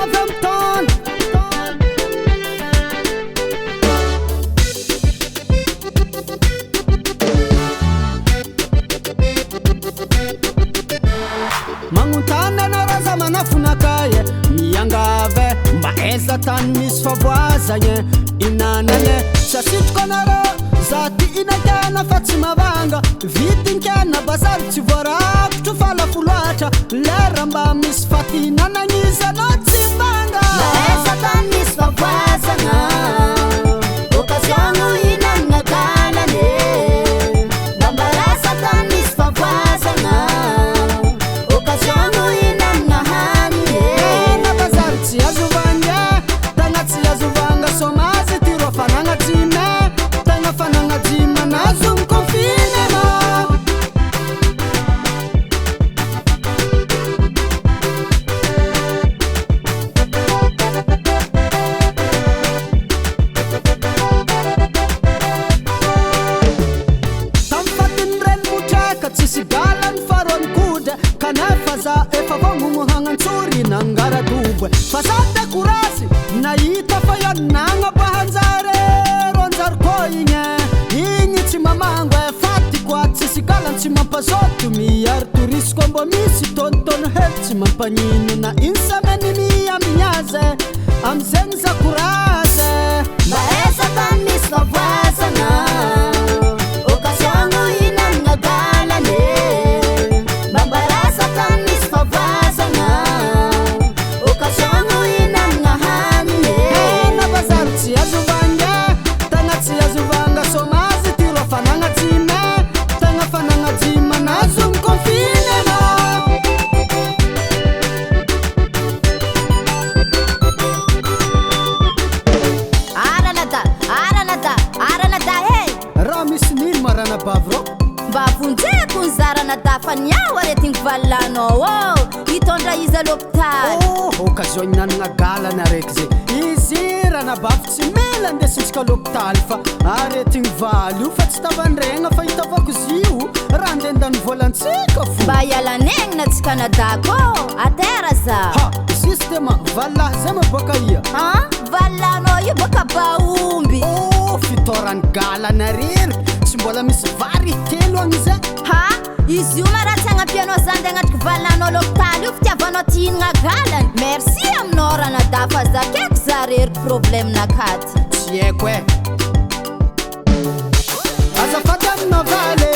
avy amy tany. Magnontany anareo za manafonakay e, miangavy e, mba aiza tany misy favoazagna e, inanana e, tsy asitriko anareo za ty hinan-kena fa tsy mavanga, vidin-kena bazary tsy voarakotro fa lafo loatra, lera mba misy faty hinanagna izy anao tsy mivanga. Mba aiza tany misy favoazagna, occasion no hinanagna galany e, mba mbarasa tany misy favoazagna, occasion no hinanagna hanigny e. Hena bazary tsy azo vanga, tagna tsy azo vanga, sômazy ty rô fanagna tsy may, tagna fanagna dimy nahazo ny confinement. Tamin'ny fatin'ny reny motreka tsisy gala ny faron'ny kodra, kanefa za efa vognogno hagnantsory nangaradobo e, fa za dekorazy nahita fa io nagnaboahanjare ronjary koa igny e, igny tsy mamango e, faty koa tsisy galany tsy mampazoto miary torisy koa mbô misy tontono hely tsy mampagnino na une semaine miambigny azy e, amizegny za korazy e. Mba aiza tany misy favoazagna, occasion no hinanagna galany e, mba mbarasa tany misy favoazagna, occasion no hinanagna hanigny e. Hena bazary tsy azo vanga, tagna tsy azo vanga, sômazy ty rô fanagna tsy may, tagna fanagna dimy nahazo ny confinement. Aranada, aranada, aranada e! Raha misy nino ma ranabavy rô? Mba vonjeko ny zaranada fa niaho aretigny valilanao ô! Hitondra izy à l'hôpital. Oh, occasion hinanagna galana araiky zay. Izy ranabavy tsy mila andesintsika l'hôpitaly fa aretigny valy io fa tsy tavandregna fa hitavako izy io raha andeha andany volantsika fo. Mba hialanegnina tsy Canada kô, atera za. Ha, justement, valilahy zay ma bôka ia? An, valilanao io bôka baomby. Oh, fitôrany galana rery, tsy mbola misy vary telo agny zay. Ha, izy io ma raha tsy agnampianao za andeha agnatriky valilanao l'hôpitaly io fitiavanao ty hihinagna galany. Merci aminao ranadahy fa zakeko za rery problème nakaty. Tsy haiko e. Azafady aminao valy.